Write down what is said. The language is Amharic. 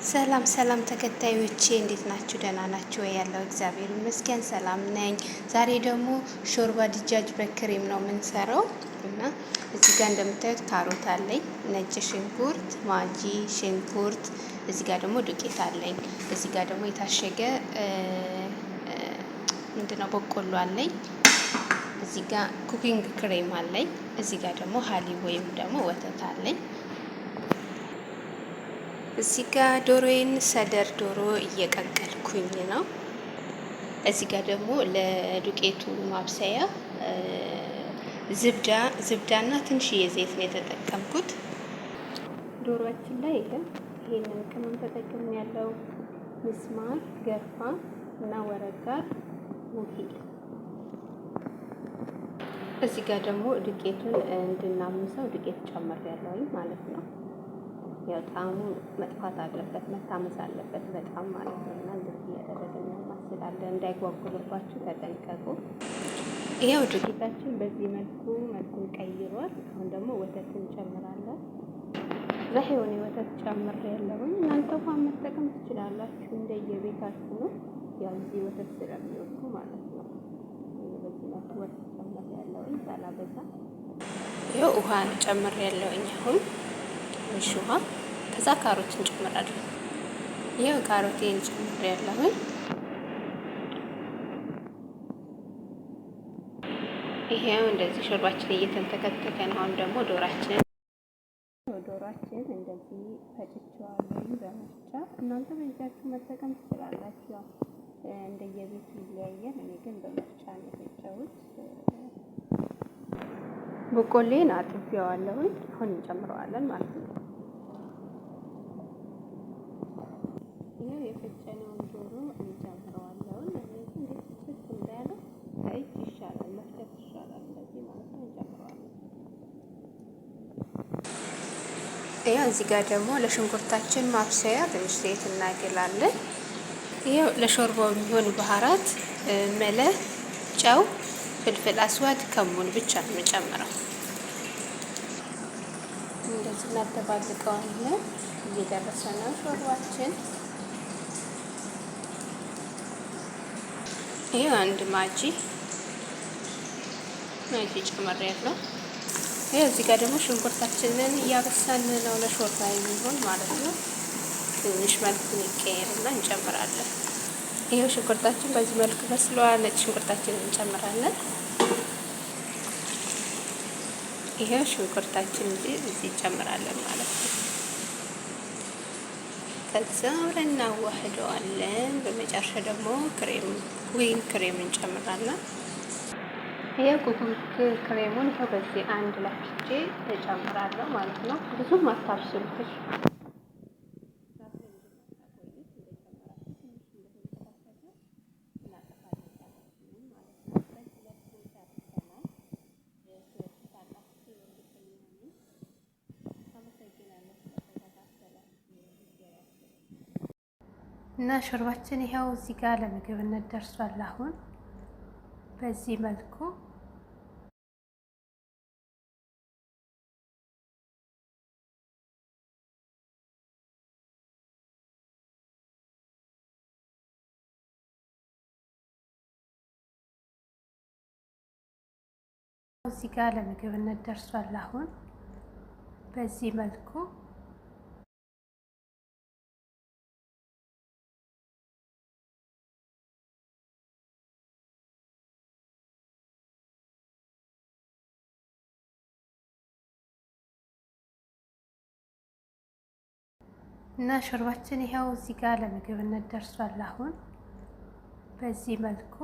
ሰላም ሰላም ተከታዮቼ እንዴት ናችሁ? ደህና ናችሁ ወይ? ያለው እግዚአብሔር ይመስገን ሰላም ነኝ። ዛሬ ደግሞ ሾርባ دجاج በክሬም ነው የምንሰራው እና እዚህ ጋር እንደምታዩት ካሮት አለኝ፣ ነጭ ሽንኩርት፣ ማጂ ሽንኩርት፣ እዚህ ጋር ደግሞ ዱቄት አለኝ። እዚህ ጋር ደግሞ የታሸገ ምንድነው በቆሎ አለኝ። እዚህ ጋር cooking cream አለኝ። እዚህ ጋር ደግሞ حليب ወይም ደግሞ ወተት አለኝ። እዚህ ጋር ዶሮዬን صدر ዶሮ እየቀቀልኩኝ ነው። እዚህ ጋር ደግሞ ለዱቄቱ ማብሰያ زبدة زبدة ና ትንሽዬ ዘይት ነው የተጠቀምኩት። ዶሮአችን ላይ ይሄንን ቅመም ተጠቅም ያለው ምስማር፣ ገርፋ እና ወረጋር وهيل። እዚህ ጋር ደግሞ ዱቄቱን እንድናምሰው ዱቄት ጨምሬያለሁኝ ማለት ነው። ያው ጣዕሙ መጥፋት አለበት፣ መታመስ አለበት በጣም ማለት ነው። እና እንደዚህ እያደረግን እናማስላለን። እንዳይጓጉልባችሁ ተጠንቀቁ። ይኸው ዱቄታችን በዚህ መልኩ መልኩን ቀይሯል። አሁን ደግሞ ወተት እንጨምራለን። ዛህ የሆነ ወተት ጨምሬያለሁኝ። እናንተ ውሃ መጠቀም ትችላላችሁ፣ እንደየቤታችሁ ነው። ያው እዚህ ወተት ስለሚወዱ ማለት ነው። በዚህ መልኩ ወተት ጨምሬያለሁኝ ሳላበዛ። ይኸው ውሃ ጨምሬያለሁኝ አሁን ትንሽ ውሃ፣ ከዛ ካሮት እንጨምራለን። ይኸው ካሮቴን ጨምሬያለሁኝ። ይሄው እንደዚህ ሾርባችን እየተንተከተከ ነው። አሁን ደግሞ ዶሯችን እንደዚህ ፈጭቼዋለሁ በመፍጫ። እናንተ በእጃችሁ መጠቀም ትችላላችሁ። ያው እንደየቤቱ ይለያያል። እኔ ግን በመፍጫ ነው የፈጨሁት። በቆሎዬን አጥቤዋለሁኝ። አሁን እንጨምረዋለን ማለት ነው። ይሄው የፈጨነውን ዶሮ እንጨምረዋለን። እንዴት ፍጭት እንዳለ ከእጅ ይሻላል፣ መፍጨት ይሻላል። እንደዚህ ማለት ነው። እንጨምረዋለን። ይኸው እዚህ ጋር ደግሞ ለሽንኩርታችን ማብሰያ ትንሽ ዘይት እናግላለን። ይኸው ለሾርባው የሚሆን بهارات ملح፣ ጨው፣ فلفل أسود፣ ከሙን ብቻ ነው የምጨምረው። እንደዚህ እናደባልቀዋለን። እየደረሰ ነው ሾርባችን። ይሄው አንድ ማጂ ማጂ ጨምሬያለሁ። ይሄው እዚህ ጋር ደግሞ ሽንኩርታችንን እያበሰልን ነው ለሾርባ የሚሆን ማለት ነው። ትንሽ መልኩን ይቀየርና እንጨምራለን። ይሄው ሽንኩርታችን በዚህ መልኩ በስሏል። ነጭ ሽንኩርታችንን እንጨምራለን። ይሄው ሽንኩርታችን እዚህ እንጨምራለን ማለት ነው። ከዛ አብረን እናዋህደዋለን። በመጨረሻ ደግሞ cream cooking cream እንጨምራለን። ይሄው cooking cream ኡን ይኸው በዚህ አንድ ለክቼ እጨምራለሁ ማለት ነው። ብዙም አታብስሉት። እና ሾርባችን ይኸው እዚህ ጋር ለምግብነት ደርሷል። አሁን በዚህ መልኩ እዚህ ጋር ለምግብነት ደርሷል። አሁን በዚህ መልኩ እና ሾርባችን ይኸው እዚህ ጋር ለምግብነት ደርሷል። አሁን በዚህ መልኩ